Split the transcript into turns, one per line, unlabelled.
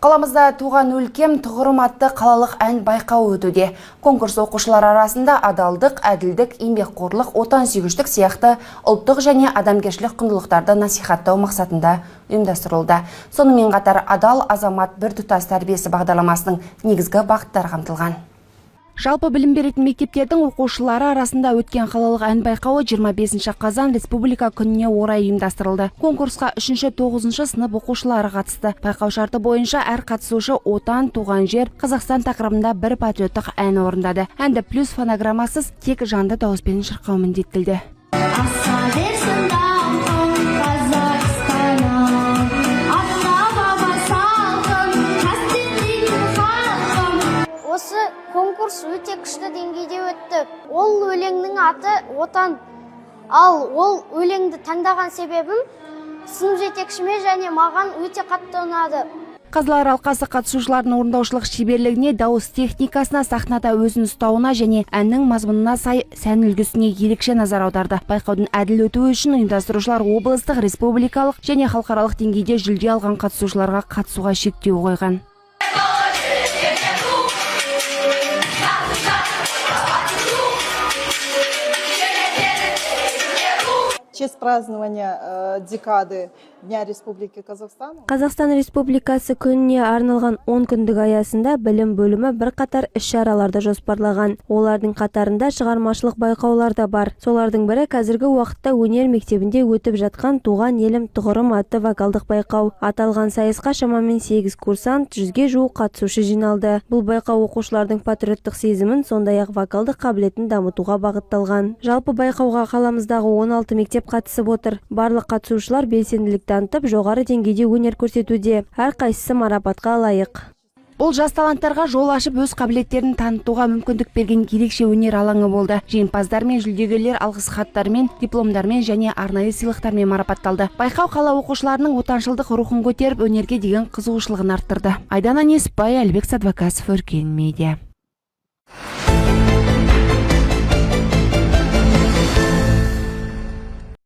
Қаламызда «Туған өлкем тұғырым» атты қалалық ән байқауы өтуде. Конкурс оқушылар арасында адалдық, әділдік, еңбекқорлық, отансүйгіштік сияқты ұлттық және адамгершілік құндылықтарды насихаттау мақсатында ұйымдастырылды. Сонымен қатар «Адал азамат біртұтас тәрбиесі» бағдарламасының негізгі бағыттары қамтылған. Жалпы білім беретін мектептердің оқушылары арасында өткен қалалық ән байқауы 25 қазан, Республика күніне орай ұйымдастырылды. Конкурсқа 3-9 сынып оқушылары қатысты. Байқау шарты бойынша әр қатысушы Отан, туған жер, Қазақстан тақырыбында бір патриоттық ән орындады. Әнді плюс фонограммасыз, тек жанды дауыспен шырқау міндеттелді.
Аса берсін даңқың, Қазақстаным, ата баба салтын қастерлейтін халқым.
Осы конкурс өте күшті деңгейде өтті. Ол өлеңнің аты «Отан». Ал ол өлеңді таңдаған себебім, сынып жетекшіме және маған өте қатты ұнады.
Қазылар алқасы қатысушылардың орындаушылық шеберлігіне, дауыс техникасына, сахнада өзін ұстауына және әннің мазмұнына сай сән үлгісіне ерекше назар аударды. Байқаудың әділ өтуі үшін ұйымдастырушылар облыстық, республикалық және халықаралық деңгейде жүлде алған қатысушыларға қатысуға шектеу қойған.
В честь празднования декады Дня Республики Казахстан.
Қазақстан Республикасы күніне арналған 10 күндік аясында білім бөлімі бірқатар іс-шараларды жоспарлаған. Олардың қатарында шығармашылық байқаулар да бар. Солардың бірі – қазіргі уақытта өнер мектебінде өтіп жатқан «Туған елім тұғырым» атты вокалдық байқау. Аталған сайысқа шамамен 8 курсант, 100-ге жуық қатысушы жиналды. Бұл байқау оқушылардың патриоттық сезімін, сондай-ақ вокалдық қабілетін дамытуға бағытталған. Жалпы, байқауға қаламыздағы 16 мектеп қатысып отыр. Барлық қатысушылар белсенділік танытып, жоғары деңгейде өнер көрсетуде. Әрқайсысы марапатқа лайық.
Бұл жас таланттарға жол ашып, өз қабілеттерін танытуға мүмкіндік берген ерекше өнер алаңы болды. Жеңімпаздар мен жүлдегерлер алғыс хаттармен, дипломдармен және арнайы сыйлықтармен марапатталды. Байқау қала оқушыларының отаншылдық рухын көтеріп, өнерге деген қызығушылығын арттырды. Айдана Несіпбай, Әлібек Садвакасов, Өркен медиа.